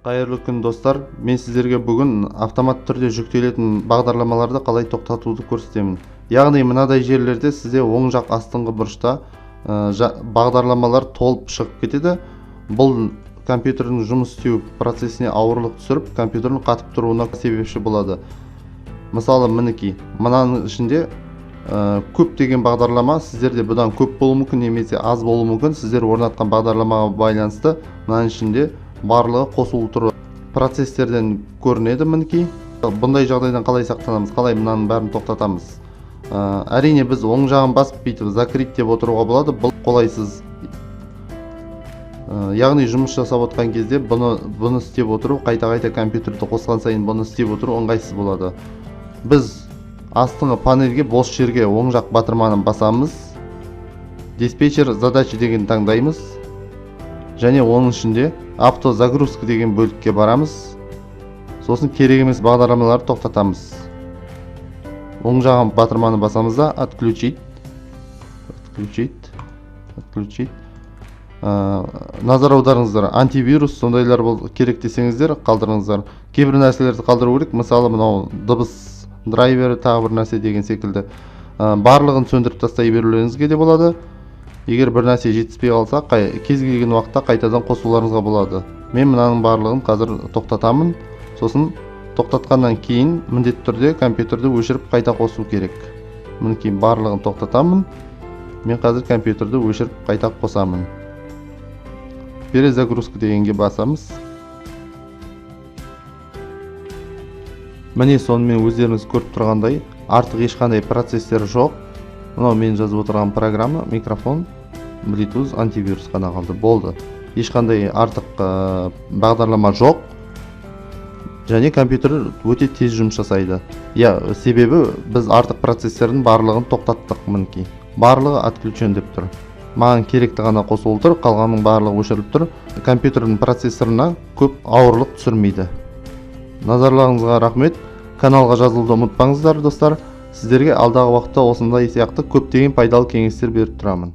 Қайырлы күн, достар! Мен сіздерге бүгін автомат түрде жүктелетін бағдарламаларды қалай тоқтатуды көрсетемін. Яғни мынадай жерлерде сізде оң жақ астыңғы бұрышта бағдарламалар толып шығып кетеді. Бұл компьютердің жұмыс істеу процесіне ауырлық түсіріп, компьютердің қатып тұруына себепші болады. Мысалы, мінекей, мынаның ішінде көптеген бағдарлама. Сіздерде бұдан көп болуы мүмкін немесе аз болуы мүмкін. Сіздер орнатқан бағдарламаға байланысты мынаның ішінде барлығы қосулы тұр, процесстерден көрінеді. Мінекей, бұндай жағдайдан қалай сақтанамыз, қалай мынаның бәрін тоқтатамыз? Әрине, біз оң жағын басып, бүйтіп «закрыть» деп отыруға болады. Бұл қолайсыз. Яғни жұмыс жасап отқан кезде бұны істеп отыру, қайта қайта компьютерді қосқан сайын бұны істеп отыру ыңғайсыз болады. Біз астыңғы панельге, бос жерге оң жақ батырманы басамыз, «Диспетчер задач» деген таңдаймыз және оның ішінде «Автозагрузка» деген бөлікке барамыз. Сосын керек емес бағдарламаларды тоқтатамыз. Оң жағын батырманы басамыз да, «Отключить», «Отключить», «Отключить». Назар аударыңыздар, антивирус сондайлар бол керек десеңіздер, қалдырыңыздар. Кейбір нәрселерді қалдыру керек, мысалы, мынау дыбыс драйвері, тағы бір нәрсе деген секілді. Барлығын сөндіріп тастай берулеріңізге де болады. Егер бір нәрсе жетіспей қалса, кез келген уақытта қайтадан қосуларыңызға болады. Мен мынаның барлығын қазір тоқтатамын. Сосын тоқтатқаннан кейін міндетті түрде компьютерді өшіріп, қайта қосу керек. Мінекей, барлығын тоқтатамын. Мен қазір компьютерді өшіріп, қайта қосамын. «Перезагрузка» дегенге басамыз. Міне, сонымен өздеріңіз көріп тұрғандай, артық ешқандай процесстер жоқ. Мынау мен жазып отырған программа, микрофон, Bluetooth, антивирус қана қалды, болды. Ешқандай артық бағдарлама жоқ және компьютер өте тез жұмыс жасайды. Иә, себебі біз артық процесстердің барлығын тоқтаттық. Мінекей, барлығы «отключен» деп тұр. Маған керекті ғана қосулы тұр, қалғанның барлығы өшіріліп тұр. Компьютердің процессорына көп ауырлық түсірмейді. Назарларыңызға рахмет! Каналға жазылуды ұмытпаңыздар, достар. Сіздерге алдағы уақытта осындай сияқты көптеген пайдалы кеңестер беріп тұрамын.